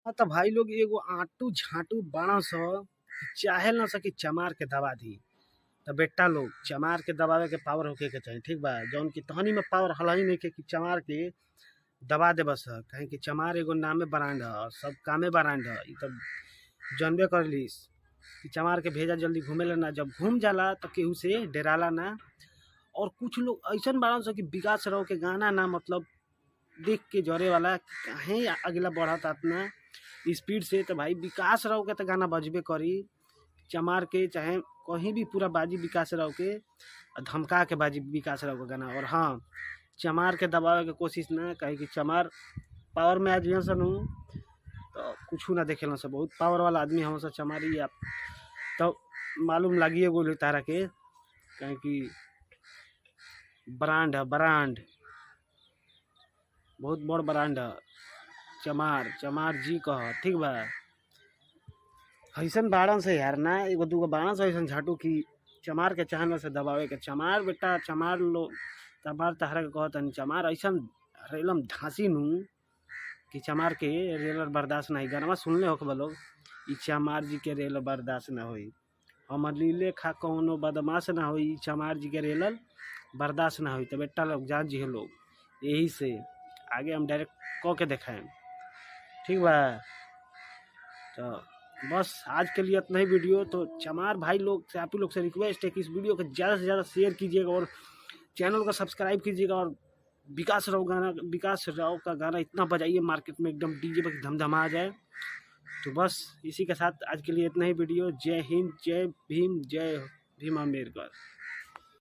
हाँ त भाई लोग, एगो आटू झाटू बाड़ा स चाहे ना सकी चमार के दबा दी। त बेटा लोग, चमार के दबावे के पावर होखे के चाही, ठीक बा? जौन की तहनी में पावर हलही नइखे कि चमार के दबा देबस, काहे कि चमार एगो नामे ब्रांड ह, सब कामे ब्रांड ह। इ त जानबे करलिस कि चमार के भेजा जल्दी घूमेला ना, जब घूम जाला त केहू से डेराला ना। और कुछ लोग ऐसन बाड़न स कि विकास राव के गाना ना मतलब देख के जरे वाला, काहे अगला बढ़त अतना स्पीड से। त भाई विकास राव के त गाना बजबे करी, चमार के चाहे कहीं भी पूरा बाजी विकास राव के, धमका के बाजी विकास राव के गाना। और हाँ, चमार के दबावे के कोशिश ना, काहे कि चमार पावर में आज सन तो कुछ ना देखेला सब, बहुत पावर वाला आदमी हम सब चमारी। आप तो मालूम लागिए गोल तारा के, काहे कि ब्रांड है, ब्रांड बहुत बड़ ब्रांड है चमार, चमार जी कह, ठीक बा? ऐसन बाड़न से यार ना, एगो दूगो बाड़न से ऐसन झाटू की चमार के चाहन से दबावे के। चमार बेटा, चमार लो, चमार तहरा के कहतनी, चमार ऐसन रेलम धांसी नू कि चमार के रेलर बर्दाश्त नहीं। गाना सुनले होखबा लोग, इ चमार जी के रेल बर्दाश्त ना होई, हमर लीले खा कौनो बदमाश ना होई, इ चमार जी के रेलल बर्दाश्त ना होई। तो बेटा लोग जान जी लोग, यही से आगे हम डायरेक्ट क के देखाएं, ठीक बा? तो बस आज के लिए इतना ही वीडियो। तो चमार भाई लोग से, आप ही लोग से रिक्वेस्ट है कि इस वीडियो को ज़्यादा से ज़्यादा शेयर कीजिएगा और चैनल को सब्सक्राइब कीजिएगा। और विकास राव गाना, विकास राव का गाना इतना बजाइए मार्केट में, एकदम डीजे पर धमधमा जाए। तो बस इसी के साथ आज के लिए इतना ही वीडियो। जय हिंद, जय भीम, जय भीम आम्बेडकर।